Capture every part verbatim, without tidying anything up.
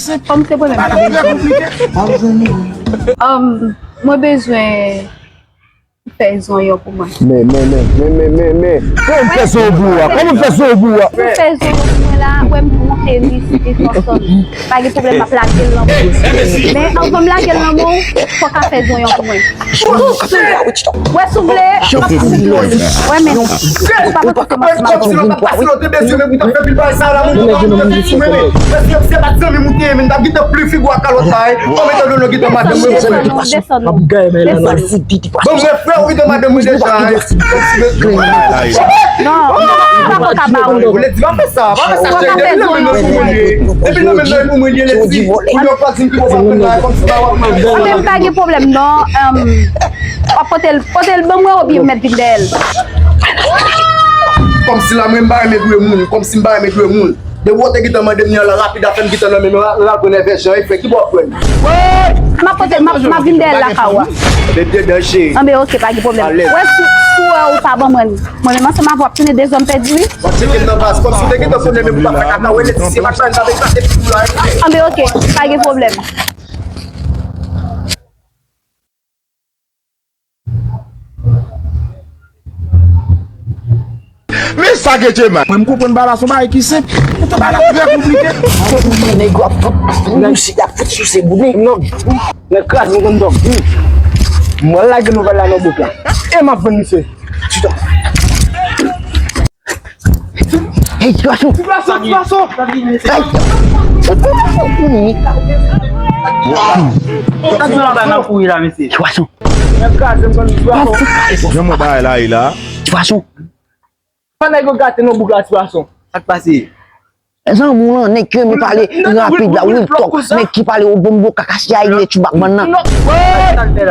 Kòm se premye m ap vini. Um, mwen bezwen fè zonyon pou mwen. Men, men, men, men, men, men, men. Kòman m fè zonyon pou ou a? Kòman m fè zonyon pou ou a? Pou fè zonyon pou mwen la, wè m monte li sou Jefferson. Pa gen pwoblèm, m ap lage l nan men w. Men anvan m lage l nan men w, fò w ka fè zonyon pou mwen. Wè, si w vle, m ap fè zonyon. Wè, men, ou pa pote kòmanse m ap fè zonyon. Desann, desann. Bon, mwen frè, ou gen madanm mwen deja. Non, m pa konn ka ba ou. Ou le di pa fè sa, pa fè sa, cheri. Depi nan men mwen pou mwen li ye, depi nan men mwen pou mwen li ye, le di. Ou yo pa di m ki bon sa konn la, kòm si pa w ap manje. Anben, m pa gen pwoblèm non. W ap pote l, pote l ban mwen oubyen m mèt vin dèyè l? Kòm si la mwen m pa renmen dwe moun, kòm si m pa renmen dwe moun. Depi w te gentan mande m li an la rapid, afè m gentan nan men m, m al pran nèf jan, e frè, ki bò w ap pran? M ap pote, m ap, m ap vin dèyè l lakay ou a. Bebe danje. Anben, oke, pa gen pwoblèm. Wè, si, si w wè ou pa ban mwen, mwen menm ansanm avè w ap tounen de zòm pèdi, wi. W ap tcheke m nan baz, kòm si w te gentan konnen menm ou pa fè kaka, wè, Letisi, pa fè ann ap eklate figi w la, e. Anben, oke, pa gen pwoblèm. Men sa ke Djema. Mwen m konprann bagay la se yon bagay ki senp. Poutan bagay la trè konplike. Nèg yo ap fout souse, y ap fout souse bout. Non. Nèg kraze yon kondòm. Mwen lage nouvèl la nan bouk la. E m ap vann misye. Chita. Hey, ti gason! Ti gason, ti gason! Hey! Sa k gen anba nan kouri la, mesye? Ti gason! Jan mwen bagay la ye la. Ti gason! Pa nèg yo gate nan bouk la, ti gason. Sa k pase? Zanmi w lan, nèg ki renmen pale rapid la, real talk, nèg ki pale o bonbo kaka si a regle tchoubak bann nan.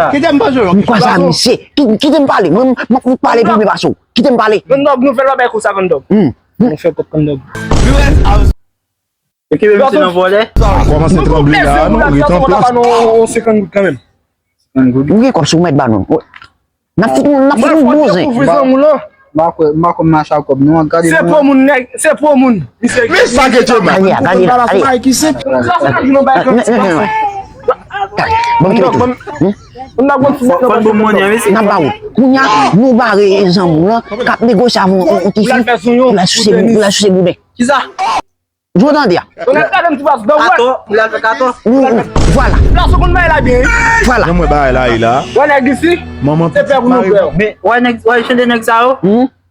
Kite m pase w. M kwè sa misye. Ki-, kite m pale. Mwen, m ap fout pale pi byen pase w. Kite m pale. Granndòg, nou fè l pa bay kou sa, Granndòg. Hmm. Nou fè kòb, Granndòg. Yo kebe misye nan vòlè. Kòmanse tranble la, non, ret an plas. Ou gen kòb si w mèt ba nou. N ap fout, n ap fout nou bouzen. M pa kwè, m pa kwè m mache ak kòb non, gade. Se pou moun nèg, se pou moun. Men sa ke Djema. Gade la, gade la, gade la. Bon, kite tou. N ap ba ou. Kounye a, nou bare zanmi w lan k ap negosye avè yon, yon ti fi pou l al souse, pou l al souse bouden. Kisa? Ou tande a? Ou nan gade m ti pas dan wè. Katon, pou l al fè katon. Ou, ou, vwala. La seconde may la byen. Vwala. Jan mwen bagay la ye la. Wè nèg isi. Manman se pè pou nou frè. Men wè nèg, wè jan de nèg sa yo.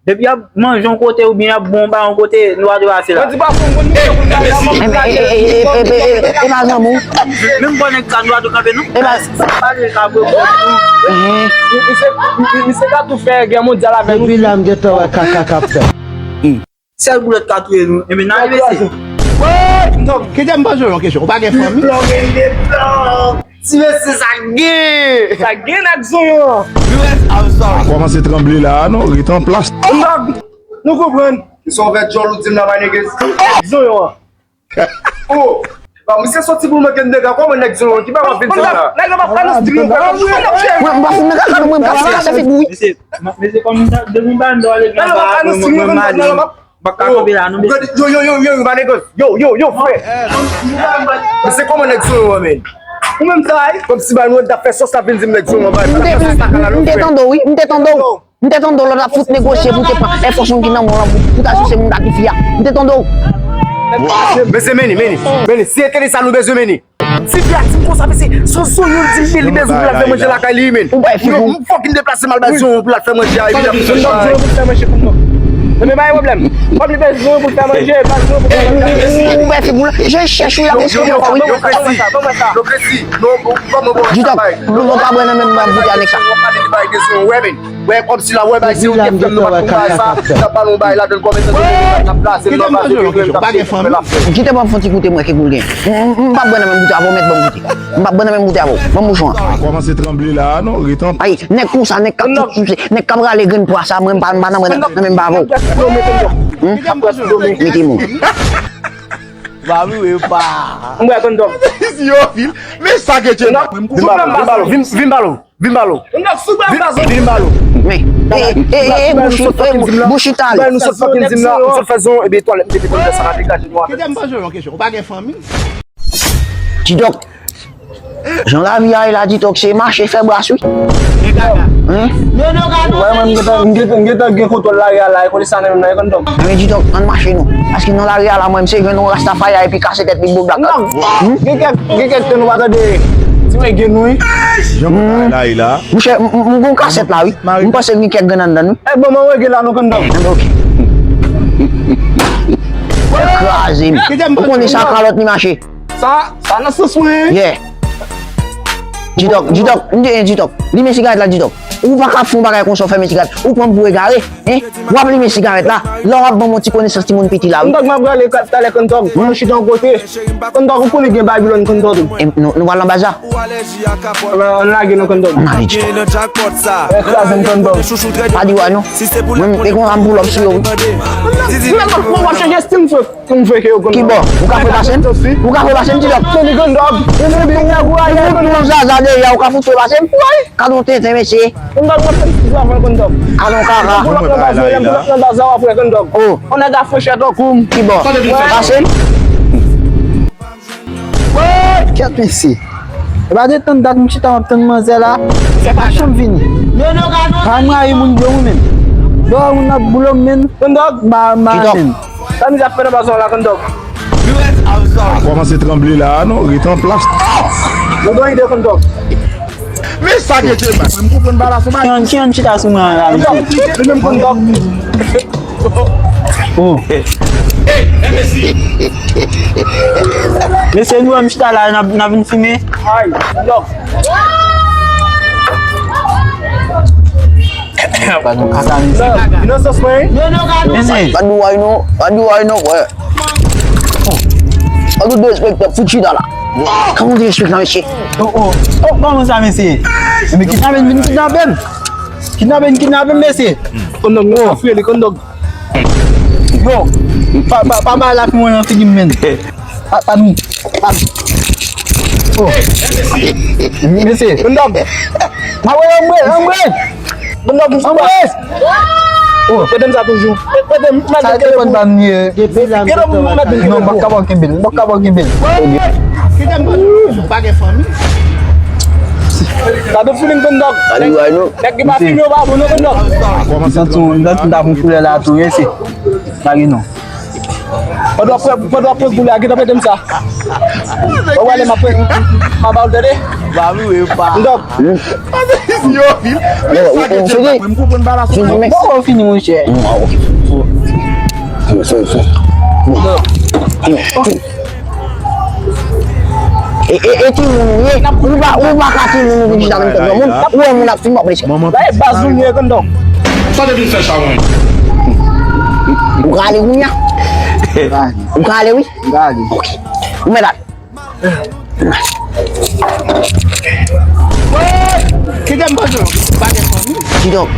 Depi y ap manje yon kote oubyen y ap bon ba yon kote, nou pa dwe pase la. Mwen di pa fon moun nou pou bagay la. E pa zanmi w. Menm bò nèg sa nou pa dwe kanpe non. E pa pale ka bwe bò. Misye ka tou fè gè mondyal avè nou. Depi la m gentan wè kaka k ap fèt. Sèl boulèt ka touye nou. Enben n ale mesye. Kite m poze w yon kesyon. Ou pa gen fanmi? Ti mesye sa gen. Sa gen nèg zonyon an. Kòmanse tranble la non, ret an plas. Nou konprann. Se yon vè djòl ou di m nan, my niggas. Nèg zonyon an. Oh. Bon, misye soti pou l manke m dega, kòman nèg zonyon an? Ki bagay w ap vin di m la? Nèg yo pa pran nou string nou. Mwen m pa fout nan kaka non, mwen m kase kase figi wi. Mesye, mesye kòm depi m pa nan dòle nan ba mwen mali. M pa ka kanpe la non mesye. Yo, yo, yo, yo, yo, my niggas. Yo, yo, yo, frè. Men se kòman nèg zonyon an, men? Ou menm sa, wi. Kòm si ba nou t ap fè sòs la vin di m nèg zonyon an, ba nou t ap fè sòs la kala nou frè. M te tande w, wi, m te tande w. M te tande w lè w t ap fout negosye pou te pran enfòsyon ki nan men w lan pou, pou ta souse moun ak fi a. M te tande w. Men se meni, meni, meni. Si e te de sa nou bezwen meni. Ti fi a di m konsa, mesye, se yon zonyon li di m li bezwen pou l al fè manje lakay li, men. Ou bay figi w. M fòk vin deplase m al bay zonyon pou l al fè manje a, epi l ap fè manje a. Zonyon pou l fè manje pou nou. Enben, pa gen pwoblèm. Kòm li bezwen zonyon pou l fè manje, bay zonyon pou l fè manje. Ou bay figi w la. Je chèche ou la, mesye. Yo, yo, yo, Kresi. Yo, Kresi. Non, bon, kòman bon travay? Di w pa bwè nan menm boutèy a nèg sa. W ap pale de bagay de zonyon, wè, men. Wè, kòmsi la, wè, bay, se ou ki fè m nan bat pou bay sa, m t ap ba nou bay ladann kòm etan donne nou t ap plase m nan baz epi mwen m t ap chèche fè la fè. Kite m ap fè yon ti koute m wè ki goul gen. M, m, m p ap bwè nan menm boutèy avè w, mèt ban m goute. M p ap bwè nan menm boutèy avè w. Ban m bouchon an. A kòmanse tranble la, non, ret an plas. Ay, nèg konsa, nèg k ap tout souse, nèg k ap rale grenn pwa sa, mwen m pa, m pa nan mwen nan menm ba avè w. Mete moun. M bwè kondòm. Si yo vil, men sa ke Djena. Vin ba l, vin ba l. Vin ba l. Vin ba l. Men, e, e, e, e, bouchi, e, bouchi tale. Nou sot fè zon, epi twalèt, m te mete sa nan degaje nou. Kite m poze w yon kesyon. Ou pa gen fanmi? Ti Dòk, jan lavi a ye la, Ti Dòk, se mache fè bras wi. Hein? Wè, mwen, m gentan, m gentan, m gentan gen kontwòl lari a la, e kote sa nan menm nan, e konn Dòk. Men Ti Dòk, ann mache non. Paske nan lari a la, mwen, m se jwenn yon Rastafari epi kase tèt li, boblak. Non. Gen kèk, gen kèk tan nou pa tande ti reggae nou, wi. Jan bagay la ye la. Monchè, m, m, m gon kasèt la, wi. M panse gen kèk grenn anndan, wi. E bon, mwen reggae la, nou konn Dòk. Ann, ok. Kraze m. Ou konnen sa kalòt li mache. Sa, sa nan sans mwen. Yeah. Didòk, Didòk, m te, Didòk. Limen sigarèt la, Didòk. Ou pa ka fè yon bagay konsa, w fèmen sigarèt. Ou pran m pou egare, hein? W ap limen sigarèt la. Lè w ap ban m yon ti konesans timoun piti la, wi. Kondòk, m ap rale kat talè, Kondòk. Pou nou chita yon kote. Kondòk, ou konnen gen Babilòn, Kondòk. E, nou, nou pral nan baz la? Ann lage non, Kondòk. Ann ale, Didòk. Kraze m, Kondòk. Pa di w a non. Mwen, e konsa m pull up sou yo, wi. Kibò? Ou ka fè pase m? Ou ka fè pase m, Didòk? Tande, Kondòk. Ou fout yon zaza dèyè, ou ka fout fè pase m? Gad yon tenten, mesye. Kondòk, mwen fè m ti travay, Kondòk. Alon kaka. Pou lòt nan baz la, pou lòt nan baz la, w ap wè, Kondòk. Oh. On nèg a fè chè tankou m. Kibò? Pase m? Kèt mesye. E pa de tann dat m chita m ap tann manzè la. Sa pa janm vini. Pa m rayi moun blo mwen menm. Lè w wè moun ap blo m menm. Kondòk. M pa, m pa menm. Sa misye ap fè nan baz la, Kondòk? A kòmanse tranble la a non, ret an plas. Mwen gen ide, Kondòk. Men sa gen te mal. Mwen m konprann pa la sou mwen. Kiyan, kiyan chita sou mwen an la, mesye? Li menm, Kondòk. Oh. Mesye, nou wè m chita la, n ap, n ap vin fimen. Ay, Kondòk. Pa di w ay non, pa di w ay non, frè. An tout derespektan, fout chita la. Kòman w derespektan, mesye? Oh, oh. Oh, kòman sa, mesye? Men kidnape vin kidnape m. Kidnape vin kidnape m, mesye. Kondòk, nou ap fè li, Kondòk. Yo, pa, pa, pa bay lafi mwen nan figi m, men. Pa, pa nou. Pa nou. Oh. Mesye. Kondòk. Ma wè, anbre, anbre. Kondòk, anbre. Oh. Prete m sa toujou. Prete m, sa telefòn pa m ye. Depi la, m te wè sa. Non, m pa kapab kenbe l. M pa kapab kenbe l. Kite m pa toujou. Pa gen fanmi. Sa tout feeling, Kondòk. Nèg ki pa fini yo pa bon non, Kondòk. M santi yon, m santi m ta pran koulè la tou, wi, se. Pa gen non. Pandan w ap pran, pandan w ap pran koulè a, gentan prete m sa. Ou wè lè m ap pran, m ap ba w l, tande? Ba m wi, pa. Kondòk. Yo, yo, sa gen te fini. M konprann pa la. Bon, ou fini, monchè. E, e, e timoun ou ye, ou pa, ou pa ka timoun ou vin chita menm tan granmoun, ou wè moun ap fini, w ap rete. Sa e baz ou ye, Kondòk. Sa w te vin fè sa, mwen? Ou ka ale kounye a? Ou ka ale, wi? M ka ale. Ok. Ou mèt ale. Kite m pran jou. Pa gen fanmi. Kidòk.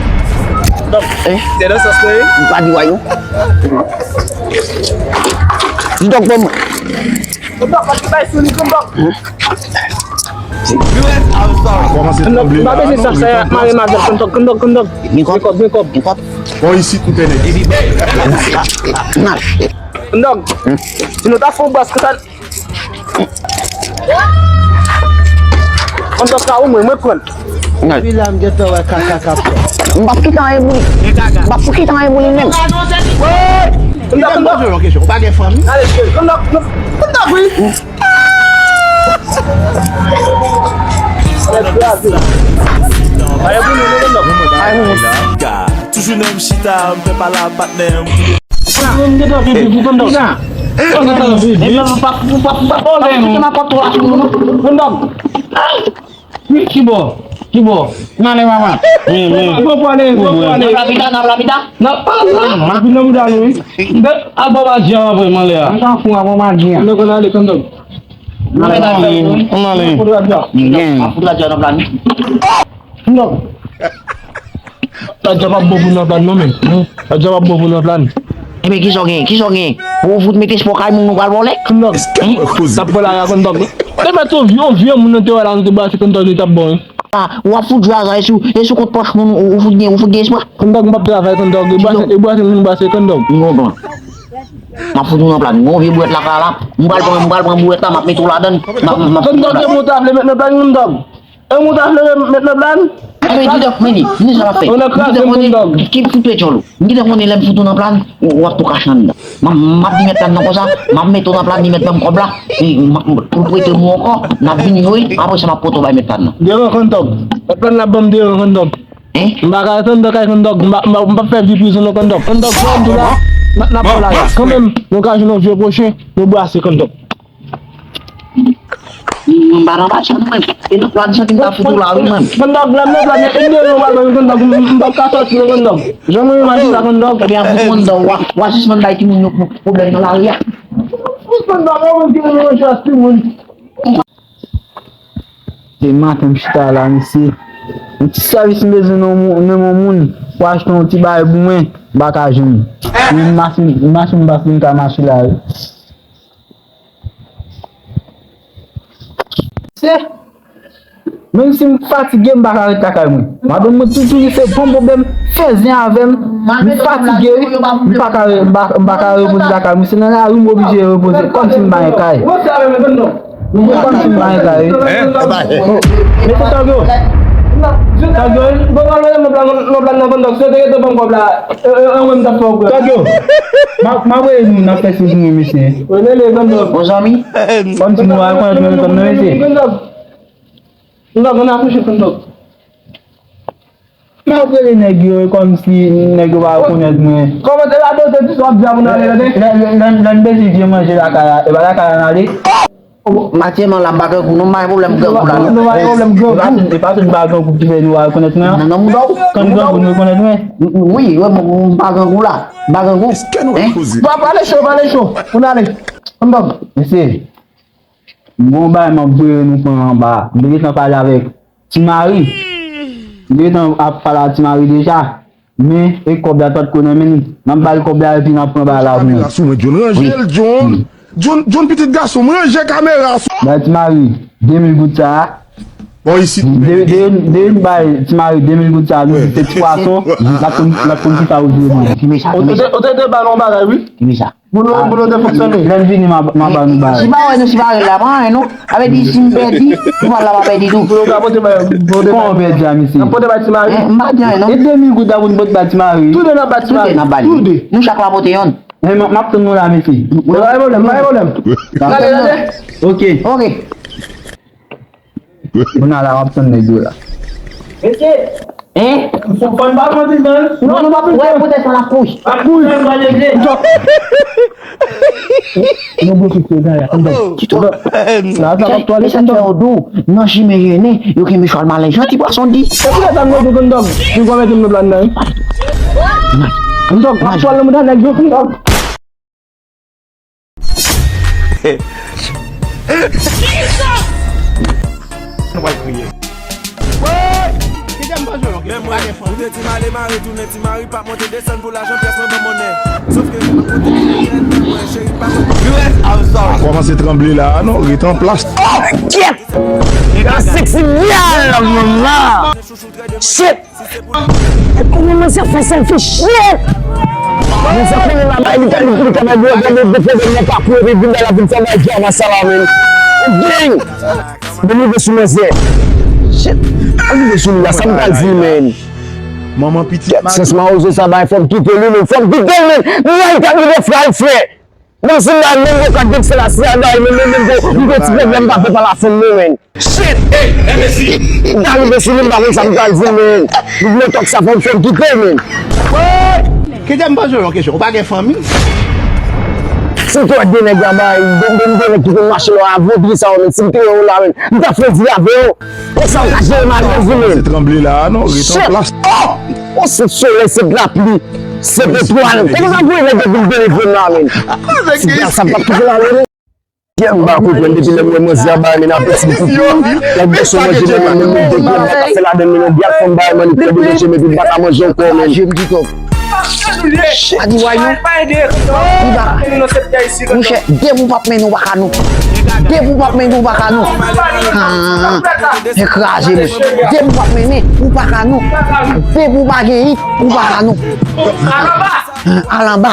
Donk, eh? Se nan sans mwen ye. M pa di w ay non. Kidòk, ban mwen. Kidòk, pa kite bay sou li, Kidòk. Kidòk, m pa bezwen sa, sa y ap mare m avè l, Kidòk, Kidòk, Kidòk. Gen kòb? Gen kòb, gen kòb. Gen kòb? Bon, isit, m fè nèg. Kidòk, si nou ta fè yon bas konsa, Kondòk sa ou mwen, mwen pran. Depi la m gentan wè kaka k ap fè. M p ap kite anyen pou li. M p ap kite anyen pou li menm. Kondòk, Kondòk. Ou pa gen fanmi? Ale, Kondòk, Kondòk, wi. Toujou nan m chita, m fè pale a patnè m. Kibò? Kibò? N ale, papa. N ap lapida, n ap lapida. N ap lapida. N ap lapida. Al bon madyan apre, m ale a. N ap fou a bon madyan. N ale, Kondòk. N ale. N ale. N ap fout radyo a nan plani. Non. Radyo p ap bon pou nan plan non, men. Radyo p ap bon pou nan plan. Ebyen, kisa w genyen? Kisa w genyen? Ou fout met espò kay moun nou pral vòlè? Kondòk. Hein? Sa pral la, Kondòk. Te mèt yon vye, yon vye moun nan te wè la, nou te brase Kondòk, li t ap bon, hein. Ah, w ap fout jwe aza, e sou, e sou kont pòch moun, ou, ou fout gen, ou fout gen espwa? Kondòk, m p ap travay, Kondòk. E brase, e brase moun brase, Kondòk. M konprann. M ap fout ou nan plat. Gon vye bouwèt lakay la. M pral pran, m pral pran bouwèt la, m ap mete w ladan l. M ap, m ap fout ou nan plat. Kondòg, e mwen ta vle met nan plat, Kondòg. E mwen ta vle met nan plat. Enben, gide, men li, men sa l ap fè. Ou nan kraze m, Kondòg. Ki fout ou e djòl ou? M gentan konnen lè m fout ou nan plat, w, w ap tou kache anndan. M, m ap di mèt plat nan konsa, m ap mete w nan plat, li mèt ban m kòb la, e, m, m, pou l prete m ou ankò, n ap vini, wi, apre sa m ap pote w bay mèt plat nan. Devan, Kondòg. Mèt plat nan ap ban m devan, Kondòg. Hein? M pa ka ret anndan kay Kondòg, m pa, m pa, m pa fè vi prizon non, Kondòg. Kondòg, fè m tou la, n ap, n ap pale la. Kanmenm, nou ka jwenn yon vye pwochen, nou brase, Kondòg. M pa nan machann mwen. E nan plat sa ki m ta fout ou la wi mwen. Kondòg, lè m nan plat, e de yo pral ban m, Kondòg, m, m p ap ka sòti non, Kondòg. Jan mwen imajine sa, Kondòg. Ebyen, fout Kondòg, w a, w a sispann bay timoun yo pwoblèm nan lari a. Fout Kondòg, ou mwen ki manje timoun. Se maten m chita la, mesye. Yon ti sèvis m bezwen nan yon moun, nan yon moun pou achte yon ti bagay pou mwen, m pa ka jwenn. Men machin, machin m pa fin ka mache la wi. Se, menm si m fatige, m pa ka ret lakay mwen. Madanm mwen toujou li se bon pwoblèm, fè zen avè m. M fatige wi, m pa ka re-, m pa, m pa ka repoze lakay mwen. Se nan lari m oblije repoze, kòmsi m pa gen kay. Kòmsi m pa gen kay wi. Hein? Mesye Tòg yo. Tòg yo. Tòg yo. M ap, m ap voye nou nan fè sou nou, mesye. Bon zanmi. Kòmsi nou pa rekonèt mwen, mesye. Kondòg, ann akouche, Kondòg. M ap rele nèg yo, e kòmsi nèg yo pa rekonèt mwen. Kòman se la bote di sa w ap di a pou n ale, tande? Lè, lè, lè, lè n bezwen vye manje lakay la, e pa lakay la n ale. Matyèman la, m pa grangou, non, m pa gen pwoblèm grangou la, non. Nou pa gen pwoblèm grangou. E pa tout, e pa tout m pa grangou ki fè nou pa rekonèt mwen. Nan, nan mouda w. Konn grangou, nou rekonèt mwen. Wi, wi, m, m pa grangou la. M pa grangou. Hein? Pa, pale cho, pale cho. Pou n ale. Kondòg. Mesye. M gon bagay m ap voye nou pran anba. M te gentan pale avèk Ti Mari. M te gentan ap pale ak Ti Mari deja. Men, e kòb la pa t ko nan men li. M ap ba l kòb la epi n ap pran bagay la pou nou. Kamera sou mwen, John. Ranje l, John. John, John, pitit gason m, ranje kamera sou. Bay Ti Mari de mil goud sa a. Bon, isit. De, de, de, bay Ti Mari de mil goud sa a, nou di se ti pwason, l ap konn, l ap konn kisa ou vle pou li. Ou te, ou te, ou te ba l yon bagay, wi. Ki sa? Pou nou, pou nou te fonksyone. Lè n vini, m a, m a ba nou bagay. Si pa wè nou, si pa rele la, pa anyen non. Sa vle di, si m pèdi, nou pral la pa pèdi tou. Pou nou ka pote bay, pote bay. Kòman w pèdi a, mesye? N ap pote bay Ti Mari. M pa di anyen non. E de mil goud la pou nou pote bay Ti Mari. Toude n ap bay Ti Mari. Toude n ap ba li. Toude. Nou chak la pote yonn. Men m, m ap tann nou la, mesye. Pa gen pwoblèm, pa gen pwoblèm. N ap tann nou. Ok. Ok. Kounye a la, w ap tann nèg yo la. Mesye! Hein? Fò n pa pran ti tan. Non, nou pa pran ti tan. Wè, poutèt sa, n ap kouri. N ap kouri. Nou bloke kouzen an, tann. Kito. La, sa p ap twale, tann. Nan chimen jennen, yo kenbe chwal malen. Jan ti pwason di. Se poutèt sa, nou bloke, tann. Nou pa mete nou plan nan, wi. Tann, n ap twale nan mouda nèg yo, tann. Nou pral kriye. Woy! Kite m pa jwe non, kite m pa gen fanmi. Ou te di m ale mare tounen, Ti Mari p ap monte desann pou lajan pyès mwen ban monnen. Sòf ke m ap monte desann mwen, cheri pa konn. U S, I'm sorry. Kòmanse tranble la, non, ret an plas. Oh, kyèt! Yon seksi nyal, manman! Shit! E kòman manzè fè sa, l fè chyen? Manzè konnen la bay li, li, li ka bay bwè, gade de pwoblèm nan pakou, epi vin la vin fè bay drama sa la, men. Gang! Men rive sou manzè. Shit! Al rive sou li la, sa m pral di, men. Manman pitit. Kèt, sans mawozo sa bay, fò m kite li, men. Fò m kite l, men. Nan l ka rive fè, al fè. Nan sou la, menm yo ka depse la, si a bay, men, men, men, bon, m gen ti pwoblèm, m pa fè pa la fè m, men. Shit! Hey, enbesi! M ta rive sou li, m pa konn sa m pral di, men. Double talk sa, fò m fè m kite, men. Woy! Kite m poze w yon kesyon, ou pa gen fanmi? Si m te wè de nèg la bay, de, de, de nèg ki konn mache lò a, vòdri sa yo, men, si m te wè yo la, men, m ta fè di avè yo. Konsa w ka jere malèz ou, men. Se tranble la, non, ret an plas. Oh! Oh, se solèy, se lapli, se petwal. E konsa pou nèg yo vin delivre m la, men. Ti gaz sa p ap kite la, men. Kè m pa konprann depi lè m wè manzè a bay men apeti m koupe. Lè m bezwen manje mwen menm, menm, menm, de grenn nan kafe ladann, men yon byal fanm bay man, li pran devan je m epi m pa ka manje ankò, men. Shit. Pa di way non. Li pa. Monchè, depi w p ap mennen, w pa ka non. Depi w p ap mennen, w pa ka non. Ah, se kraze, men. Depi w p ap mennen, ou pa ka non. Depi w pa gen it, ou pa ka non. Al anba.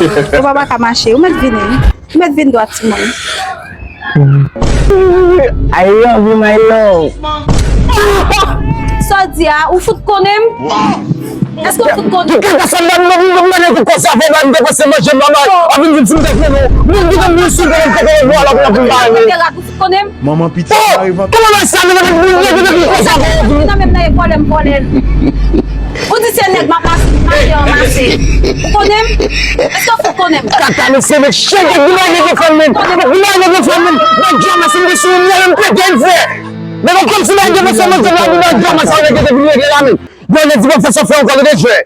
Ou pa, pa ka mache. Ou mèt vini. Ou mèt vin dwat, timoun. I love you, my love. Sa w di a, ou fout konnen m? Èske w fout konnen m? Kaka sa nan nou nou mande pou konsa fò ban de konsa manje mama. A vin vin sou mwen nou. Moun ki nan nou sou mwen kaka nou ala pou la pou manje. Ou fout konnen m? Manman pitit la rive. Kòman sa nou nou nou konsa fò. Nan menm nan e vòlè m vòlè. Ou di se nèg m ap mache, mache anmase. Ou konnen m? Èske w fout konnen m? Kaka mesye, mesye, ki vin lage de fanm menm. Vin lage de fanm menm. Mwen djè anmase m de sou mwen, m pete l frè. Men mwen kòm si mwen djè anmase mwen djè la vin lage anmase avèk de vin lage la menm. Bon, le di mwen fè sa fè ankò de jwè.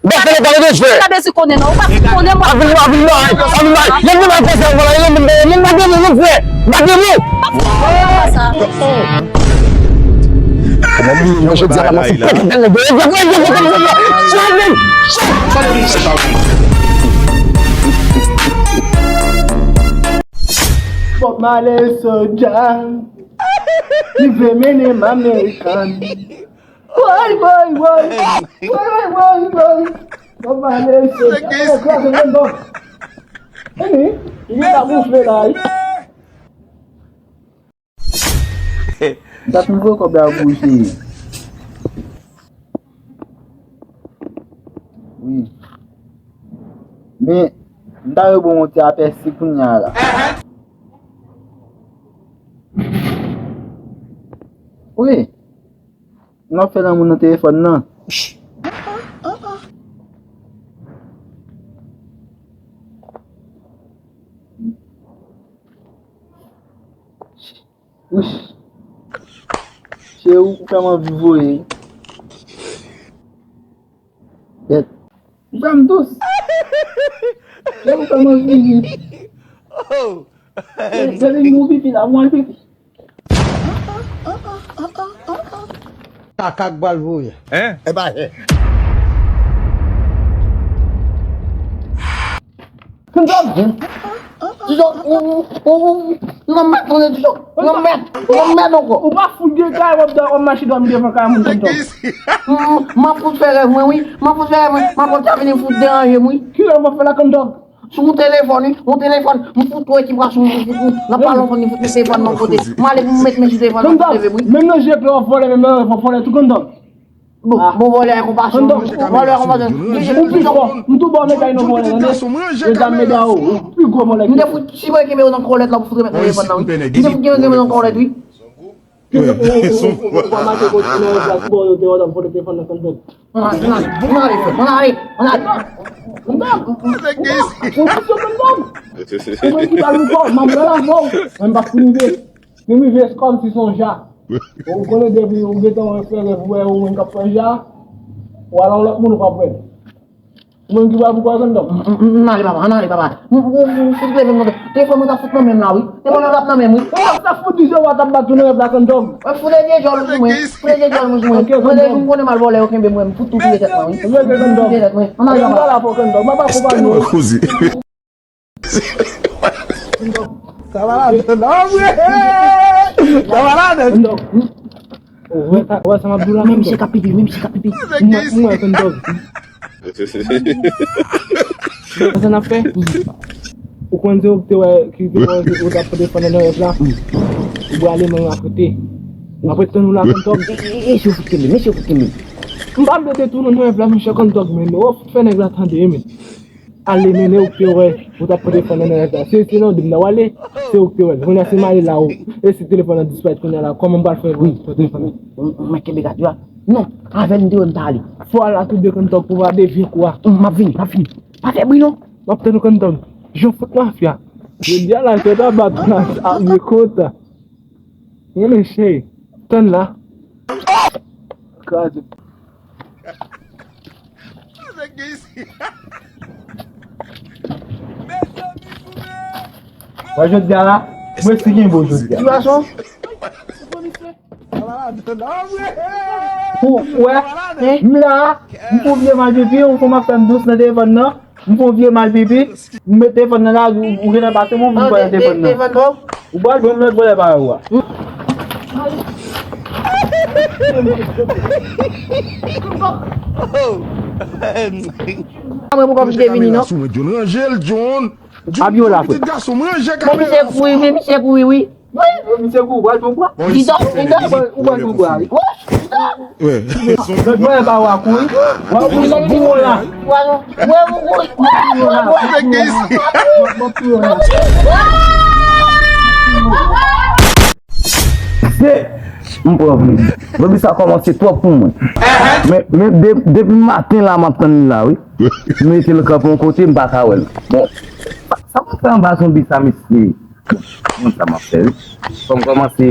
Mwen fè ankò de jwè. Ou pa bezwen konnen non, ou pa fout konnen mwen. Avin, avin, avin, avin. Yon moun ap fè sa, vwala, yon moun, yon moun, yon moun, yon frè. Bagay nou. Mwen jodi a la mwen fè pèt nan gè. Bob Marley soldier, li vle mennen m American. Woy, woy, woy. Woy, woy, woy, woy. Bob Marley soldier. Kraze men bon. Eni, li ta gonfle la. Dat nouvo kòb la bouje. Wi. Men, m ta yo bon yon ti apèsi kounye a la. Wi. Nou ap fè lanmou nan telefòn nan. Wouch. Cheri, ou fè m anvi voye. Yèt. Ou fè m dous. Cheri, ou fè m anvi ri. Gade, gade, nou pipi la, mwen pipi. Kaka k pral voye. Hein? E pa jè. Kondòg! Dijòk, ou, ou, ou, ou, nan mèt, konnen dijòk, nan mèt, nan mèt ankò. Ou pa fout gen kay, w ap, w ap mache dòmi devan kay moun, Kondòg. M, m, m ap fout fè rèv mwen, wi. M ap fout fè rèv mwen. M ap konn sa vini fout deranje m, wi. Kilè w ap fè la, Kondòg? Sou yon telefòn, wi, yon telefòn, m fout tou ekip la sou m, m fout tou, nan pa lontan, m fout telefòn nan kote. M ale pou m met men sou telefòn nan, fout leve m, wi. Menm nan je klè w ap vòlè, menm nan rèv w ap vòlè tou, Kondòg. Bon, bon, vòlè a konpasyon, vòlè a konpasyon. Ou pi fò, m tou ba w medal non vòlè, tande? Medal, medal, ou pi gwo vòlè. M te fout, si mwen kenbe w nan kòlèt la, pou fout remèt telefòn nan, wi. M te fout kenbe w nan kòlèt, wi. Ou pa mache kote nan yon plas bò yo te wè w t ap vòlè telefòn nan Kondòg. Ann ale, ann ale, frè, ann ale, ann ale. Kondòg, ou pa sou Kondòg. Ou mwen ki pa nou kò, m ap pran la fò. Mwen m pa fin rive. Li rive kòmsi se yon ja. Ou konnen depi ou gentan wè fè rèv ou wè ou menm k ap fè ja, ou al yon lòt moun ou p ap wè l. Ou menm ki pral pou kò Kondòg. M, m, m, m ale papa, ann ale papa. M, m, m, m fout leve m nan telefòn mwen t ap fout nan men m la wi. Telefòn mwen t ap nan men m wi. Ou sa fout di se ou a t ap bat tou nan rèv la Kondòg. Fout de djòl ou sou mwen. Fout de djòl ou sou mwen. Mwen depi m konnen m al vòlè yo kenbe mwen, m fout tou touye tèt mwen wi. Touye tèt mwen. Ann ale papa. Mwen pa konprann nou. Sa va ladan non vre. Sa va ladan. Ou wè sa, ou wè sa m ap di w la? Men misye ka pipi, men misye ka pipi. M wè, m wè Kondòg. Sa n ap fè? Ou konn se ou te wè ki te wè ou t ap pote fann nan rèv la? Ou prale men akote. M ap ret tann ou la Kondòg. E, e, e, mesye fout kenbe, mesye fout kenbe. M pa vle detounen nan rèv la, monchè Kondòg, men ou fout fè nèg la tande, men. Ale mennen ou k te wè, ou t ap pote fann nan rèv la. Se, se nan de m nan w ale, se ou k te wè l. Kounye a se m ale la, ou, e si telefòn nan disparèt kounye a la, kòman m pral fè pou telefòn nan? Ou, ou mèt kenbe gad yo a. Non, avè l m te wè m ta ale. Fò w al la tou de Kondòg pou w pa devye kou a. M ap vini, m ap vini. Pa fè bri non. M ap tann ou Kondòg. Jan fout mafya. Jodi a la, se ta bat la, ap vye kontan. Mwen men cheri, tann la. Kraze. Wè jodi a la, mwen si gen bo jodi a. Ti gason. Ou wè, m la, m pou vye mal pipi, ou konn ap fè m dous nan telefòn nan. M fè yon vye mal pipi, m met telefòn nan la, ou, ou gentan pase m, ou vin pran telefòn nan. Ou pral jwenn lòt vòlè parèy ou a. Mwen poko vin vini non. Sou mwen, John, ranje l, John. John, Abiola, John, pitit gason m, ranje kamera. Bon, misye kouri, wi, misye kouri, wi. Wi, misye kouri, pral pran bwa. Bon, di isit, dòk, di dòk, ou pral pran bwa, wi. Wi. Lòt bò pa w a kouri. W a kouri, w a kouri la. W a kouri, w a kouri. Se, m pran vre. Zanbi sa kòmanse twòp pou mwen. Men, men de- depi maten la, m ap tann li la, wi. M mete l kanpe yon kote, m pa ka wè l. Bon, sa m ap fè anba zanbi sa, mesye? Mwen sa m ap fè, wi. Fò m kòmanse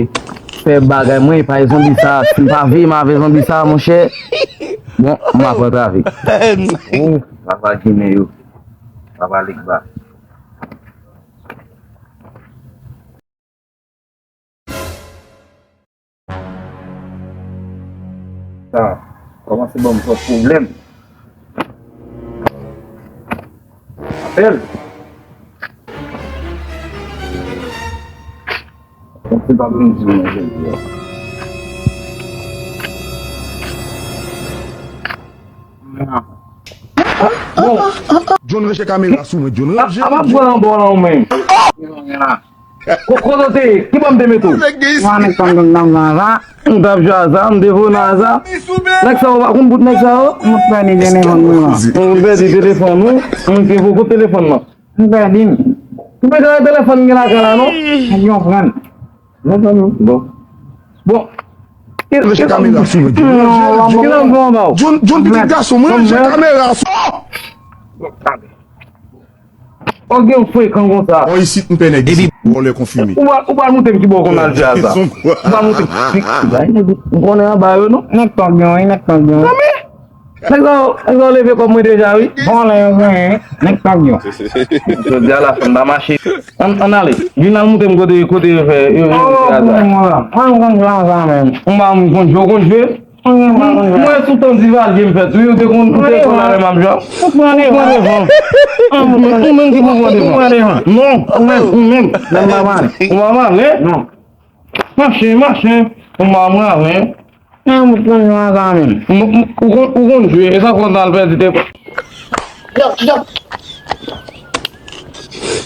fè bagay mwen, epa e zanbi sa, si m pa veye m avè zanbi sa, monchè. Bon, m ap antrave. Ou, papa Ginen yo. Papa Legba. Sa kòmanse ban m twòp pwoblèm. Apèl. Bon, se pa vin di mwen jodi a. Bon. John, ranje kamera sou mwen, John, ranje l. A, a, pa pran bò la ou menm. Ko-, kote w te ye? Ki bò m te mete w? Mwen, nèg sa, m t ap jwe aza, m te voye nan aza. Nèg sa yo pa konn bout nèg sa yo? M pèdi telefòn mwen lan. M pèdi telefòn ou? M te voye kote telefòn lan? M pèdi l. Ou pèdi telefòn m gen lakay la, non? Nèg yo pran l. Bon. Bon. Ranje kamera sou mwen, John. John, John, pitit gason, mwen ranje kamera sou. Ou gen frekan konsa. Bon, isit m pè nèg isit. Vòlè konfime. Ou pa, ou pa montre m ki bò w konn al fè aza. Ou pa montre m. M konnen anba yo, non. Nèg pa gen, nèg pa gen. Kanmenm. Nèg sa yo, nèg sa yo leve kòb mwen deja, wi. Vòlè yo genyen, nèg pa gen. Jodi a la, fè m pa mache. Ann, ann ale. Vin al montre m kote, kote yo fè, yo, yo fè aza. Mwen, mwen, mwen, mwen, mwen, mwen. Ou pa konn jwe, ou konn jwe? Mwen, mwen, mwen, sou tan Divalye m fèt, wi, ou te konn, ou te konn avè m ap jwe. Ou pran devan. Ou pran devan. Ou menm ki pou pran devan. Ou pran devan. Non, ou menm, ou menm. Menm pa pale. Ou pa pale? Non. Mache, mache. Ou pa pale. An, ou pran yon aza menm. M, m, ou konn, ou konn jwe, e sa fè w t al pèdi te. Yo, yo.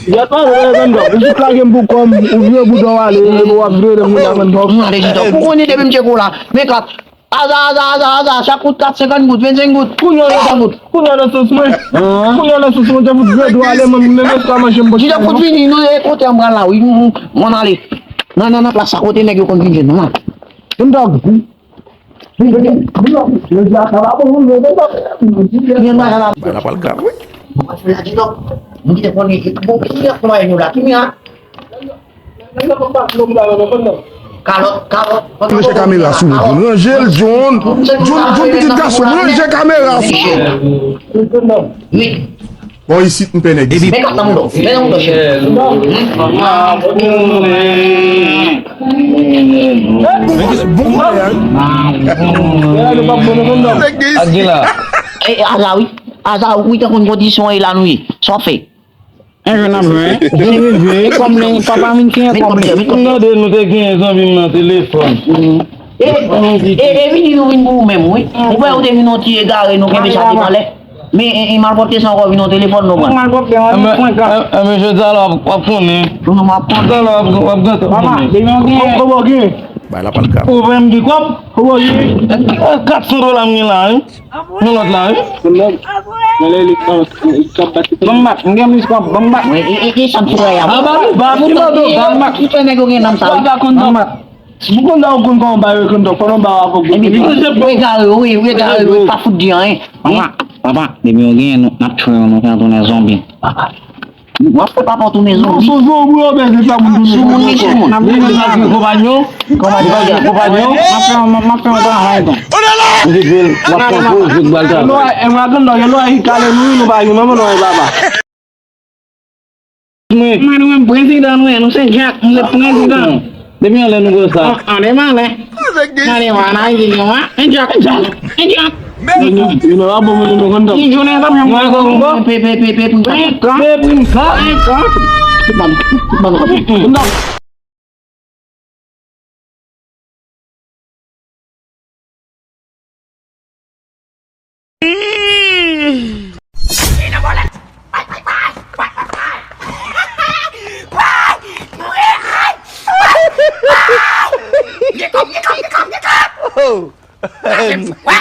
Yo, pa vre, Randolph. Ou jis lage m pou kò m, ou vire bouda w ale, epi w ap rele moun nan Randolph. M ale, Randolph. Ou konnen depi m tcheke w la, men kat. Aza, aza, aza, aza, chak kout kat, senkant goud, vennsenk goud. Kounye a nan sous mwen. Kounye a nan sous mwen, te fout vire dwa ale, mwen, m leve, pa manje m. Randolph, fout vini, nou, e kote m pral la, wi. M, m, m ale. Nan, nan, nan plas sa, kote nèg yo konn vin jwenn, nan. Randolph. Bay la pral grav, wi. Bon, kòchou la di non. Mwen ki te konnen, bon, ki lè konpayi nou la, ki mira? Kalòt, kalòt. Ranje kamera sou mwen, John. Ranje l, John. John, John, pitit gason, ranje kamera sou mwen. Wi. Bon, isit, m pè nèg isit. Men kat nan mouda w. Men nan mouda w, cheri. Bon kounye a, wi. Ak gen la. E, aza, wi. Aza, wi, tan konn kondisyon e la nou ye. Sa w ap fè? En jwe n ap jwe. Jwe, jwe. Kòm li, papa vin siyen kòm li. M tande nou te genyen zanmi m nan telefòn. E, e, e vini nou vin pou ou menm, wi. Ou wè ou te vin yon ti egare, nou kenbe chaje anlè. Men, e, e malpwòpte sa ankò vin nan telefòn nou pran. Malpwòpte, an, nou pran ka. Enben, jodi a la, w ap, w ap konnen. Nou, nou, w ap konnen. Jodi a la, w ap, w ap gentan konnen. Papa, depi yon gen. Kòman w gen? Bay la pral grav. Ou vle m gen kòb? Kòman w gen? Kat san dola m gen la, wi. Yon lòt la, wi. Kòb. Mwen lè li, li, li kòb bat. Ban m bat, m gen plis kòb, ban m bat. Wi, e, e, e, sa m sou wè a. Aba, nou bat, ki mande w bat? Ban m bat. Ki fè nèg yo gen nanm sa, wi? Ban m bat. Si pou konn sa ou konn kòman bay yo konn dòk, fò nou ba w avòg. Epi, wi, wi, egare, wi, wi, egare, wi, pa fout di anyen. Papa, papa, depi yo genyen nou, n ap tchwe yo, nou fè yo tounen zonbi. Papa, w ap fè papa w tounen zonbi. Non, se zonbi w ap fè, se pa moun tounen zonbi. Sou moun li, sou moun. N ap tounen zonbi. Konpayi, konpayi, konpayi. M ap fè yon, m ap fè yon travay, bon. Ou di jwe l, w ap pran poz, jwe k bal travay. E mwen konn dòk, e lò a yi kale nou, nou pa gen manman, nou gen papa. Mwen. Mwen, nou menm prezidan nou ye, nou se Jack, nou se prezidan. Depi anlè nou konsa. An, an, depi anlè. An, depi anlè, Ayiti, gen wa. En Jack, en Jack, en Jack. Yon, yon, yon, pa bon, mwen, mwen, konn tan. Yon jounen, pa mwen, mwen, konn tan. Pe, pe, pe, pe, pe, pe, pe, pe, pe, pe, pe, pe, pe, pe, pe, pe, Wè!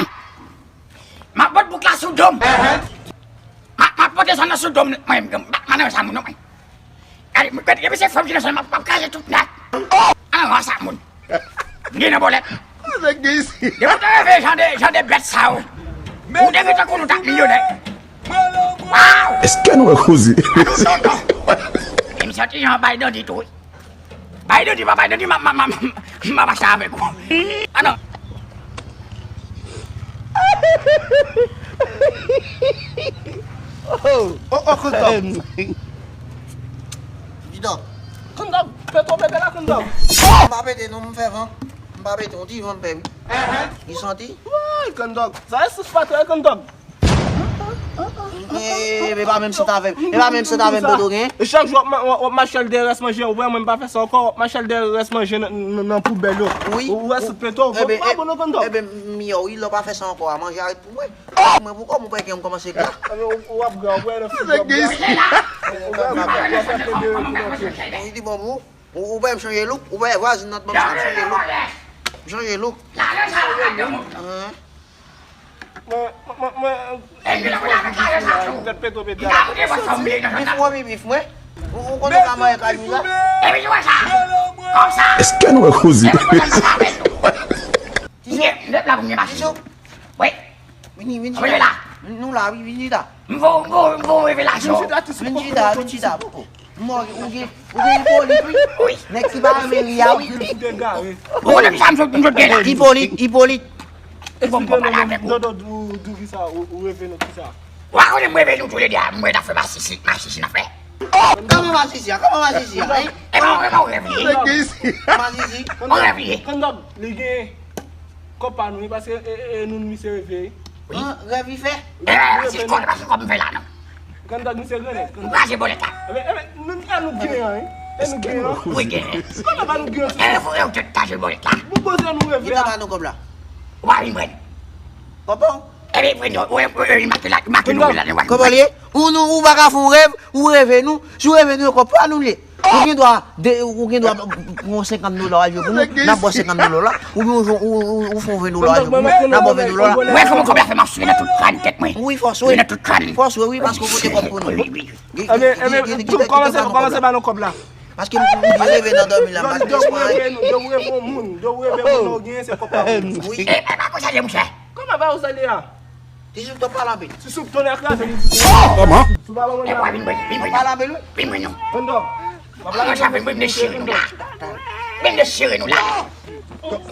M ap pot bouk la sou do m. M ap, m ap pote sa nan sou do m. Mwen, m, m, m, nan sa moun, non, mwen. Gade, gade, gade, se fanm ki nan sa, m ap, m ap kraze tout nèt. An, an, sa moun. M gen nan bòlèt. Depi w te reve jan de, jan de bèt sa yo, ou te gen tankou nou t ap milyonè. Waw! Èske nou wè koze? Tonton. E m santi jan bay dandi tou, wi. Bay dandi, pa bay dandi, m ap, m ap, m ap, m ap mache avèk ou. Ah non. Oh, oh, oh, Kondòg. Di donc. Kondòg, pete w pete la, Kondòg. M pa pete non, m fè van. M pa pete, on ti van m fè, wi. Li santi? Woy, Kondòg. Sa e sous patwè, Kondòg. E, e, e pa menm sot avè m. E pa menm sot avè m, Dodo, gen. E chak jou w ap ma-, w ap, w ap mache al dèyè rès manje, ou wè mwen m pa fè sa ankò, w ap mache al dèyè rès manje nan, nan, nan poubèl yo. Wi. Ou wè sou pete w, ou pa abone, Kondòg. Eben, miyò, wi, lè w pa fè sa ankò a, manje a ret pou mwen. Mwen, pou kòm ou pè gen m kòmanse gra. Eben, w, w ap gra, w wè nan figi w ap gra. Ou wè, w ap fè de rekilanse. Ou di bon pou ou, ou pè m chanje look, ou pè vwazin nan t ban m sa, m chanje look. M chanje look. Mwen, mwen, mwen, mwen, mwen, pete w pete la. Bif ou anvi bif mwen? Ou, ou konn ou ka manyen kay mwen la? Èske nou wè koze? Tizou. Tizou. Wi. Vini, vini chita. Nou la, wi, vini chita. M vo, m vo, m vo revelasyon. Vini chita, vini chita. Mwen, ou gen, ou gen Ipolit, wi. Wi. Nèg ki pa renmen ri a, wi. Ou konn sa m sot, m sot gen la. Ipolit, Ipolit. Bon, bon, pale avèk ou. Dodo, di w kisa, ou, ou reve nan kisa? Ou pa konnen m reve nou toulede a, m wè n ap fè masisi, masisi n ap fè. Kòman masisi a? Kòman masisi a, hein? E pa, e pa w reve. Masisi. Ou reve. Kondòg, li gen kòb pa nou, wi, paske, e, e, e, nou, nou se reve. Wi. An, rèv li fè? E, si kòb, paske kòb m fè la, non. Kondòg, misye grenn, Kondòg. Kraze bòlèt la. Ebe, ebe, nou, e nou gen an, wi. E nou gen an. Wi, gen. Kòman pa nou gen an? E, fò, e, ou te kraze bòlèt la. Pou koze nou reve a. Ki tan ba nou kòb la? Ou pa vin pran. Kòb pa w? Ebe, pran, ou, ou, ou, ou, make la, make nou la, nou. Kòman li ye? Ou nou, ou pa ka fè yon rèv, ou reve nou. Si w reve nou, e kòb pa nou li ye. Ou gen dwa, de, ou gen dwa pran senkant dola, al jwe pou nou, n ap ba w senkant dola la, oubyen ou, ou, ou, ou fè yon ven dola al jwe pou nou, n ap ba w ven dola la. Wè kòman kòb la fè m ap swive nan tout kràn tèt mwen. Wi, fò swive. Nan tout kràn. Fò swive, wi, paske ou pote kòb pou nou. Wi, wi, wi. Enben, enben, tout kòmanse, kòmanse ba nou kòb la. Paske m, m byen reve nan dòmi la, m pa t gen espwa. Depi w reve yon moun, depi w reve yon moun, ou genyen se kòb pa ou. Wi. E, e, pa konsa, monchè. Kòman ba ou sa li a? Ti Souk, t ap pale anpil. Ti Souk, tonnè kraze li. Kòman? Sou pa ban mwen. Pale anpil, wi. Vin mwen non. Kondòg. Mwen sa vin mwen dechire nou la. Mwen dechire nou la.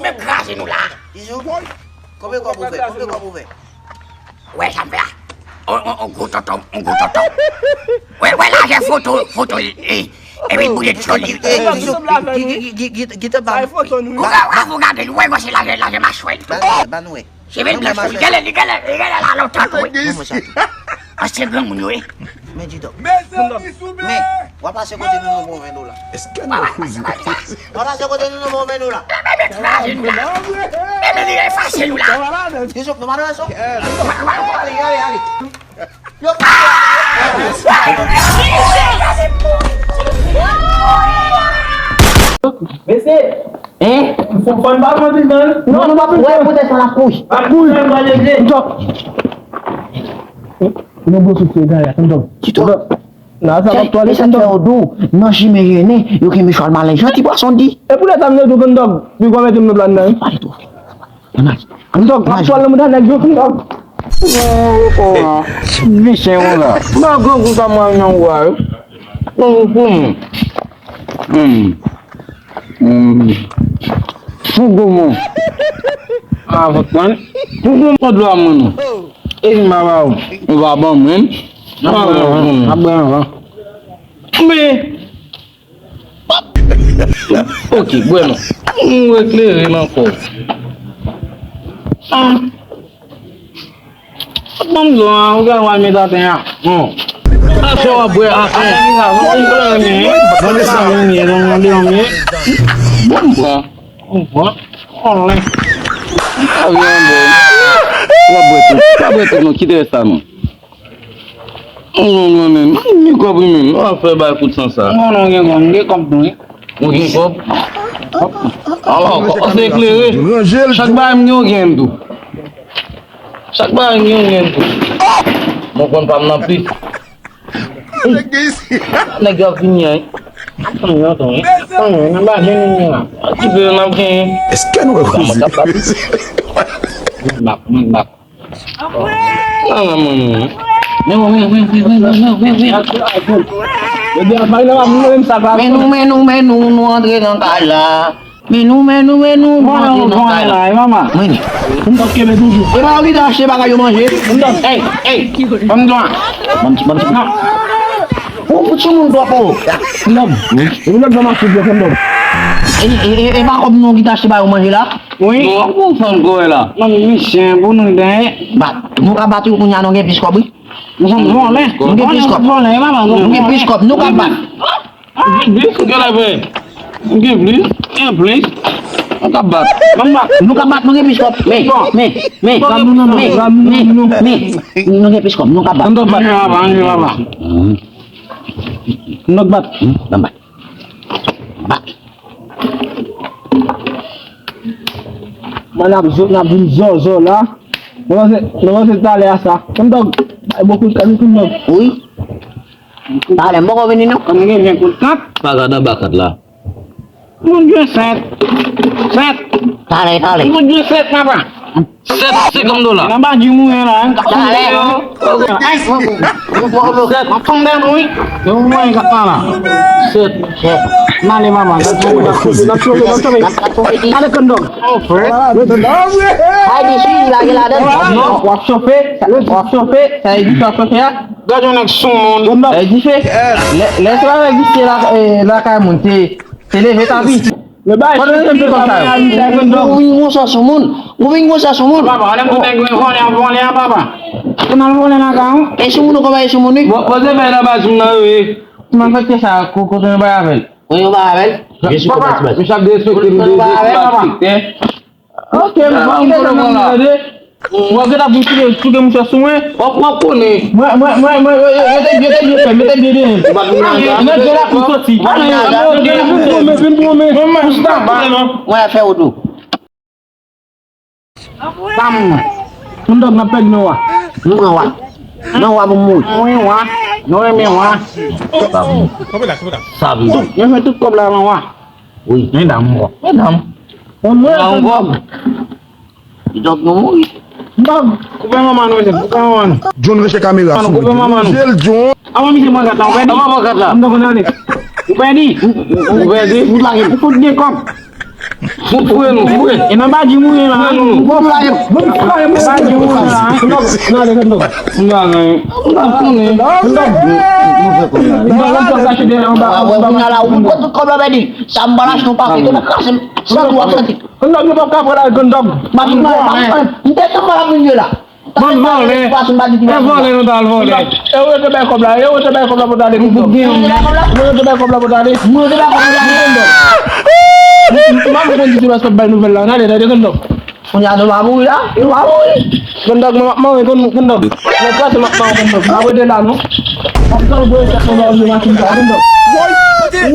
Mwen kraze nou la. Ti Souk, konbyen kòb ou fè? Konbyen kòb ou fè? Wè sa m fè a. On, on, on gwo tonton, on gwo tonton. Wè, wè lajè foto, foto, e, e, epi boule tchòl li. E, Ti Souk, ki, ki, ki, ki, ki, ki te ba. Ou ka, ou ka gade, ou wè, wè se lajè, lajè machwè. Ba nou wè, ba nou wè. Se vin blan li genlè, li genlè, li genlè la lontan tou, wi. Ban mwen sa tou. Ansyen granmoun yo, wi. Men Didòk. Mezanmi, souple. Men, w a pase kote nou, nou bon ven dola. Èske nou koze? W a pase kote nou, nou bon ven dola. Men, men, kraze nou la. Men, men, li efase nou la. Dizon, nou pa nan leson. Ale, ale, ale. Mesye, hein? Fò, fò n pa pran pil tan, non? Non, nou pa pran. Wè, poutèt sa n ap kouri. N ap kouri. N ap kouri. Nou gwo souf se gaya, Kondòg. Kito. Nan sa k ap twale, Kondòg. Nan jimen jennen, yo gen mechwal malen jan ti pwason di. E poutèt sa m te di w, Kondòg, pi gwo mete m nan plan nan, wi. Pale twò fò. Anmay. Kondòg, m ap twal nan mouda nèg yo, Kondòg. Visye yon la. M pa grangou sa mwen nan ou a, wi. Hum, hum. Hum. Hum. Pou gou mwen. A vant mwen. Pou gou mwen dlo a mwen non. E m pa ba ou. Ou pa ban mwen. Nan mwen. Nan mwen. Men Ok, bwè non. Ou eklere nan kò. Ah. Ban m zo a, ou gen wal met atè a. Non. Afè w ap bwè, afè. Afè li la, ou eklere men. Ban m sa men, ban m de men. Bon, m pran. M pran. Anlè. Avyon bon. W ap bwè tout. W ap bwè tout, non. Kite rès la, non. Mwen, mwen menm, mwen gen kòb wi menm. Ou ap fè bay kout san sa. Mwen, mwen gen kòb, mwen gen kòb tou wi. Ou gen kòb? Alò, kòmanse eklere. Chak bagay m gen, ou gen tou. Chak bagay m gen, ou gen tou. Mwen konn pa m nan plis. Nèg yo ap vini an. Tann yo, tann yo. Tann yo, nan ba jen nou la. Ki vle n ap genyen. Èske nou wè koze? Mwen bak, mwen bak. Nan, nan, mwen, mwen. Men, men, men, men, men, men, men, men, men. Men nou, men nou, men nou, nou antre nan kay la. Men nou, men nou, men nou, nou antre nan kay la. Mwen, m t ap kenbe toujou. E pa yo ki te achte bagay yo manje. Ey, ey, ban m dwa. Ban m ti, ban m ti. Ou fout sou moun twòp, o. Kondòm. Ou lòt ban m achte dlo, kondòm. E, e, e, e pa kòb nou ki te achte bagay yo manje la? Wi. Non, pou fanm kò la. Non, misye, pou nou den. Bat. Nou ka bat yo kounye a, nou gen plis kòb, wi. Nou konn vòlè. Nou gen plis kòb. Vòlè, e pa mal. Nou gen plis kòb, nou ka bat. Gen plis, gen la vre. Gen plis, gen plis. Nou ka bat. Nou ka bat, nou gen plis kòb. Men, men, men, men, men, men. Nou gen plis kòb, nou ka bat. Ann bat. Ann bat. Ann bat. Ann bat. Bat. Mwen ap zot, n ap vin zòzò la. Nou panse, nou panse talè a sa. Kondòg, ay bokou, kami kondòg. Wi. Talè, m poko vini non. Kòm gen ven kout kat. Pa gad anba kat la. Moun gen sèt. Sèt. Talè, talè. Moun gen sèt, papa. Sèt senkant dola. Nan ba di mouyen la, hein. Talè. Sèt. Mwen fondè nou, wi. Yo mwen gata la. Sèt. Sèt. Male mama. N ap chofe, n ap chofe, n ap chofe. Ale kondòg. Oh, frè. Ay, di si, lage ladan. W ap chofe, w ap chofe, sa e di w ap chofe a. Gade yon nèg sou moun. E dife. Lè, lè travay visye la, e, lakay moun, se, se leve tapi. Pandan se te konsa yo. Ou vin gon sa sou moun. Ou vin gon sa sou moun. Papa, anlè m tou nèg vòlè ap vòlè a, papa. Se mal vòlè nan ka, wi. E sou moun ou konpaye sou moun, wi. Bon, poze fèy nan baz moun nan, wi. Kòman fè ke sa, ko-, kote nou bay avè l? Wi, nou bay avè l. Papa, misye ap derespekte m, derespekte. Ok, m pa m konnen mwen tande. Mwen gen ap vin touke, touke mouchwa sou mwen. W ap, w ap konnen. Mwen, mwen, mwen, mwen, yo, yo, yo te, yo te byen fè, yo te byen byen. Nan gen la pou soti. Vin pou mwen, vin pou mwen. Mwen, mwen, mwen, mwen fè wout ou. Pa mwen. Moun dòg nan pèg nan wa. Nou pran wa. Nan wa pou mouri. Mwen wa. Nou renmen wa. Sa vle di. Yo fè tout kòb la nan wa. Wi. Medam. Medam. Bon, mwen la ankò. Li dòk nou mouri. Dòk. Koupe manman nou, mesye. Koupe manman nou. John, ranche kamera sou mwen. Koupe manman nou. Jel John. Avan misye pran kat la, ou pèdi. Avan pran kat la. M t konn ale. Ou pèdi. Ou pèdi. Ou lage. Ou fout gen kòb. Fout fouye nou, fouye. E nan badji mouye la. Fouye nou. Badji mouye la. M t konn ale, m t konn. M t konn. M t konn. M t konn kache dèyè anba. Ou pran tout kòb la, pèdi. Sa m pa lach nou pa fè. Kòman kraze m? Sa tou ap santi. Kondòg, nou p ap ka pran la, kondòg. M ap vin pran la. M te tann pran la vin ye la. Bann vòlè. E vòlè nou t al vòlè. E ou yo te bay kòb la, e ou yo te bay kòb la pou t ale, kondòg. Ou yo te bay kòb la pou t ale. Mwen te bay kòb la pou t ale, kondòg. M ap konn di tout lòt bay nouvèl la. Gade, gade, kondòg. Kounye a nou pa mouri la, nou pa mouri. Kondòg, mwen m ap mare, kondòg. Mwen kraze m ap mare, kondòg. M ap rete la, non. M ap tann pou yo fè kondòg, yo machin sa, kondòg. Woy,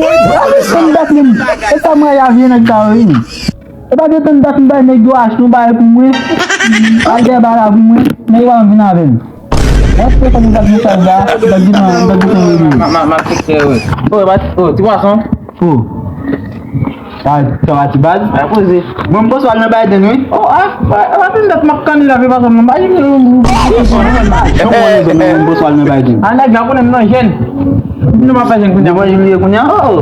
woy, woy. Kondòg, e sa mwen a vye nèg sa yo, wi. E pa gen tann dat m bay nèg yo achte yon bagay pou mwen. Al dèyè bagay la pou mwen. Nèg yo pa vin avè m. Èske fò nou gad mesaj la? M pa di nan, m pa di nan rele. Ma, ma, ma, sektè, wi. O, e pa, o, ti pwason. O. Sa, sa va ti baz? Ay, poze. Mwen m poswa al nan Biden, wi. O, a, e pa tann dat m ap kanni la, pi pwason, m pa di. E, e, e, e, m poswa al nan Biden. A, nèg la konnen m nan jèn. Nou pa fè jèn kounye a, mwen jilye kounye a. O, o.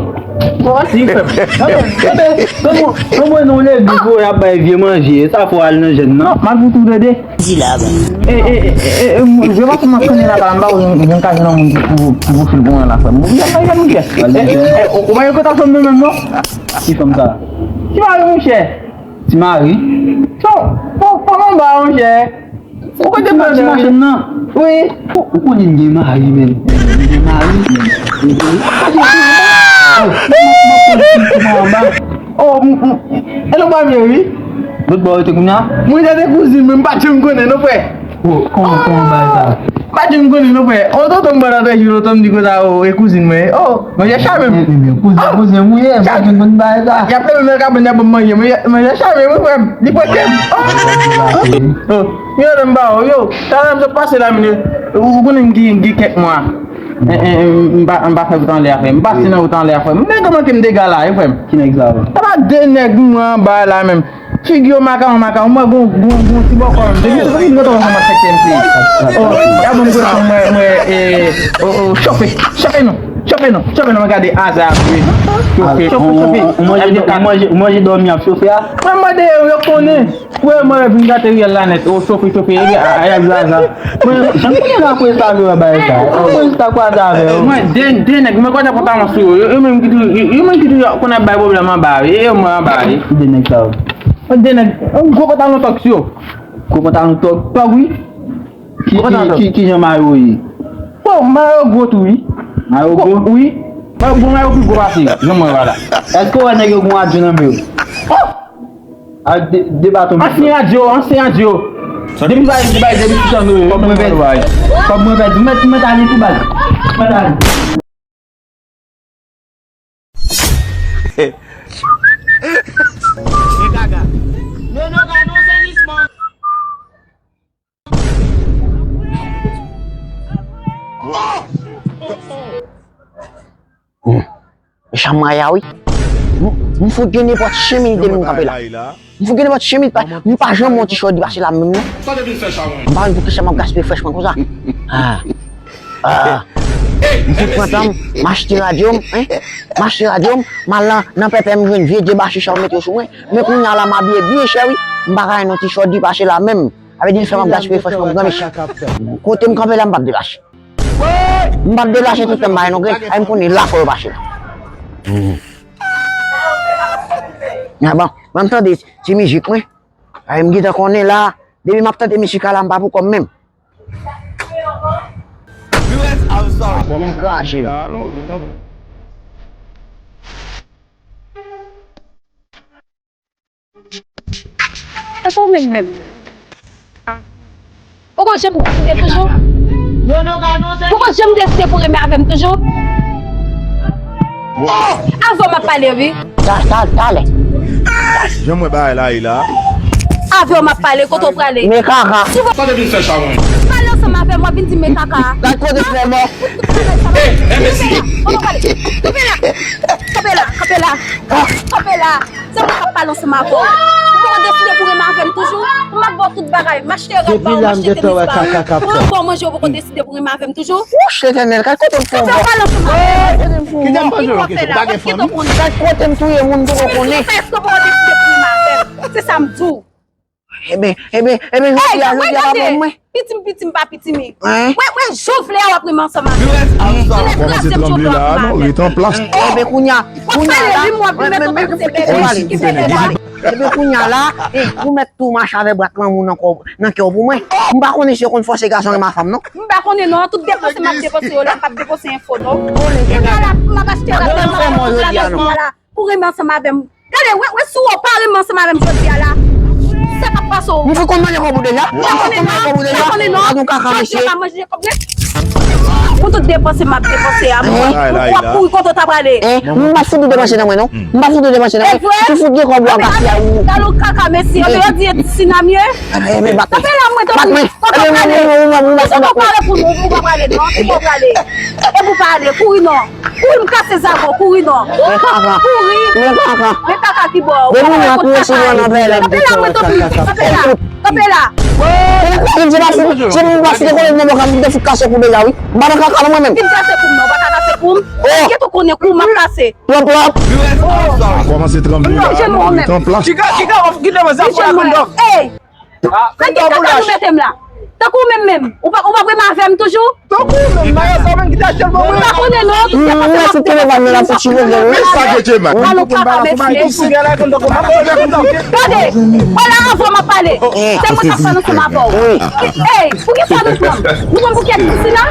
Bon, si, frè m. Tande, tande, tande, tande, nou legliz pou y ap bay vye manje, sa fò al nan jèn nan. M ap di tou, tande. Di la, bon. E, e, e, e, e, m, je pa kòman konnen la, m pa wè yon, yon ka jwenn yon moun ki pou, ki pou fil pou mwen la, frè m. Ou byen, ou byen, ou byen. E, e, e, ou pa gen kontak fè m menm, non? Ki fè m sa? Ki mari, monchè? Ti mari? Fò, fò, fò m ba, monchè. Ou kote pati machin nan? Wi. Ou, ou konnen m gen mari, menm. M gen mari. M gen mari. Oh, m, m, e nou pa vye, wi. Lòt bò yo te kounye a? Mwen te kouzin, men m pa janm konnen, non, frè. Oh, kòman, kòman bagay sa? M Adye m konnen non, frè. O, tonton m, pandan trè jou lontan, m di konsa, o, e kouzin mwen. O, manzè chame m. Kouzen, kouzen ou ye, mwen gen konn bagay sa. Y ap leve nan kabann, y ap ban m manje. Manzè, manzè chame m, wi, frè m. Li prank m. O, o, yo, m ba w, yo. Talè m sot pase la, men, ou konnen m gen, gen kèk mwa. M pa, m pa fè wout anlè a, frè m. M pase nan wout anlè a, frè m. Nèg yo manke m dega la, wi, frè m. Ki nèg sa yo? Sa pa de nèg m wè anba la menm. Figi yo makawon, makawon, mwen gon, gon, gon ti bòkò menm. Depi sou figi yo tò ansanm ak sèk M C. O, y ap ban m kote mwen, mwen, e, o, o, chofe, chofe non, chofe non, chofe non, mwen gade aza ap jwe. Chofe, chofe, chofe. Ou manje, ou manje, ou manje dòmi ap chofe a? Mwen mande yo, yo konnen. Wè, mwen vin gate riyèl la nèt. O, chofe, chofe, epi a, a, y ap jwe aza. Mwen, jan konnen la presta yo bay sa. Presta kwaze avè yo. Mwen, de, de nèg, mwen kwè nan pantalon sou yo. Yo, yo menm ki toujou, yo, yo menm ki toujou konn ap bay pwoblèm anba, e yo mwen anba, e. De nèg sa yo. Mwen de nèg, yon gwo pantalon tòg sou yo. Gwo pantalon tòg? Tòg, wi. Ki, ki, ki, ki jan mayo ye? Bon, mayo gwo tou, wi. Mayo gwo? Wi. Mayo gwo, mayo pi gwo pase, jan mwen wè la. Èske w wè nèg yo gen yon adyo nan men yo? O! A de, de baton. Ansyen adyo, ansyen adyo. Depi bay, bay, depi sou tann yo. Kòb mwen pèdi. Kòb mwen pèdi. Mwen, mwen ta ale tou baz. Mwen ta ale. Hmm. Mechan maya wi. M, m fout gen nenpòt chen minit depi m kanpe la. M fout gen nenpòt chen minit, pa, m pa janm yon ti chòdi pase la menm non. M pa konn poukisa m ap gaspiye frèch mwen konsa. Ah. Ah. M fout pran tan m, m achte radyo m, hein? M achte radyo m, m al nan, nan pèpè m jwenn vye de bachi sa yo mete yo sou mwen. Men kounye a la m abiye byen chè wi. M pa ka jwenn yon ti chòdi pase la menm. Sa vle di m fè m ap gaspiye frèch mwen granmèch. Kote m kanpe la m p ap deplache. M p ap deplache tout tan m pa gen non grenn. Ay m konnen la fò yo mache la. A bon, ban m tande ti mizik mwen. Ay m gentan konnen la. Depi m ap tande mizik la m pa pou kò m menm. Fò m krache. Èske ou menm menm? Ou konn janm deside toujou? Ou konn janm deside pou renmen avè m toujou? Avè w m ap pale wi. Ta, ta, talè. Jan m wè bagay la ye la. Avè w m ap pale, kote w prale? Men kaka. Sa te vin fè sa mwen. Pale ansanm avè m, w ap vin di men kaka. Gad kote frè mò. Kote w prale? Kanpe la. Kanpe la. Kanpe la. Kanpe la. Se mwen k ap pale ansanm avè w. Ou poko deside pou renmen avè m toujou? M ap ba w tout bagay. M achte rad ba w, m achte tenis ba w. Mwen ba w manje, ou poko deside pou renmen avè m toujou? Wouch, Letènèl, gad kote m fè w mò. Kote w pale ansanm avè m? Kote m fè w mò? Ki w ap fè? Ou pa gen fanmi? Gad kote m touye moun, m poko konnen. Èske w poko deside pou renmen avè m? Se sa m di w. Ebyen, ebyen, ebyen, jodi a, jodi a pa bon mwen. Piti m, piti m, pa piti m. Wè, wè, jan w vle a w ap renmen ansanm avè m. Kòmanse tranble la, non, ret an plas. Ebyen, kounye a, kounye a la, ebyen, kounye a la, ou mèt tou mache avè bwat lanmou nan kò, nan kè w pou mwen. M pa konnen si yo konn fòse gason renmen fanm, non. M pa konnen, non, tout depanse m ap depanse yo la, m p ap depanse enfo, non. Kounye a la, m ap achte rad, m ap achte rad, kounye a la. Pou renmen ansanm avè m. Gade, wè, wè si w pa renmen ansanm avè m jodi a la. Sa k ap pase w? M fin konn manje kòb ou deja? M pa konnen non. M pa konnen non. Gad yon kaka mesye. Manje pa manje kòb nèt. Pou tout depanse m ap depanse a, mwen, w ap kouri kote w ta prale. M pa fout ou depanse nan mwen non. M pa fout ou depanse nan mwen. Si w fout gen kòb ou ap gaspiye ou. Gade yon kaka mesye. Yo di e ti sinamye. Kanpe la mwen tanpri. Kote w prale? Kote w prale pou nou? Ou pa prale non. Ou pa prale. E pou pale, kouri non. Kouri m kase zago, kouri non. Kouri. Men kaka ki bò. Depi m ap resi mwen nan pèlè. Kanpe la mwen tanpri. Kanpe la. Kanpe la. Vin se pa fout, se pou m pa fout konnen nan bò ka m te fout kase kou deja wi. M pa nan kaka non mwen menm. Vin kase kou m non, ou pa ka kase kou m. Gentan konnen kou m ap kase. Plòp, plòp. Kòmanse tranble la, non, ret an plas. Kite mwen sa pou la kondòm. Sa gen kaka nou mete m la? Tankou ou menm menm, ou pa, ou pa renmen avè m toujou? Tankou ou menm, Maya sa menm ki te achte l ban mwen. M pa konnen non, tout se paske m ap depanse m ap depanse. Alon kaka mesye. Gade, wè la avè w m ap pale. Se mwen k ap pale ansanm avè w. Ey, poukisa nou pran m? Nou pran m pou kiyès? Pou sila?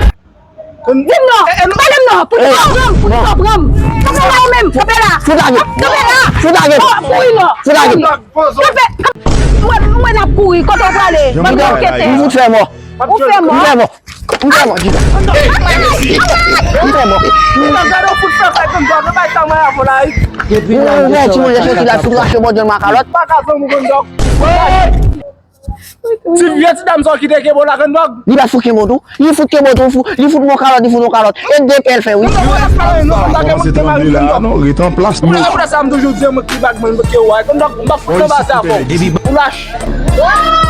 Di m non, pale m non, poukisa w pran m, poukisa w pran m? Kanpe la ou menm, kanpe la. Kanpe la. Kouri non. Kanpe. Mwen, mwen ap kouri, kote w prale? Bann rankete. Ou fè mò. Ou fè mò. Ou fè mò. M fè mò, Jida. M fè mò. Gade w fout fè fè Granndòg, nou bay sa mwen avè w la wi. Ou wè ti manje soti la, fout rache bò djòl mwen kalòt. Pa ka zanmi Granndòg. Ti vye ti dam sa w ki te kenbe w la Granndòg. Li pa fout kenbe w tou. Li fout kenbe w tou, fou. Li fout mwen kalòt, li fout mwen kalòt. E de pè l fè wi. Granndòg, ou pa ka fè anyen non, Granndòg, e mwen ki te mari Granndòg. Rete an plas nou. Apre sa m toujou di mwen ki bag mwen ke w a. Granndòg, m pa fout nan bazè avè w. Ou lach.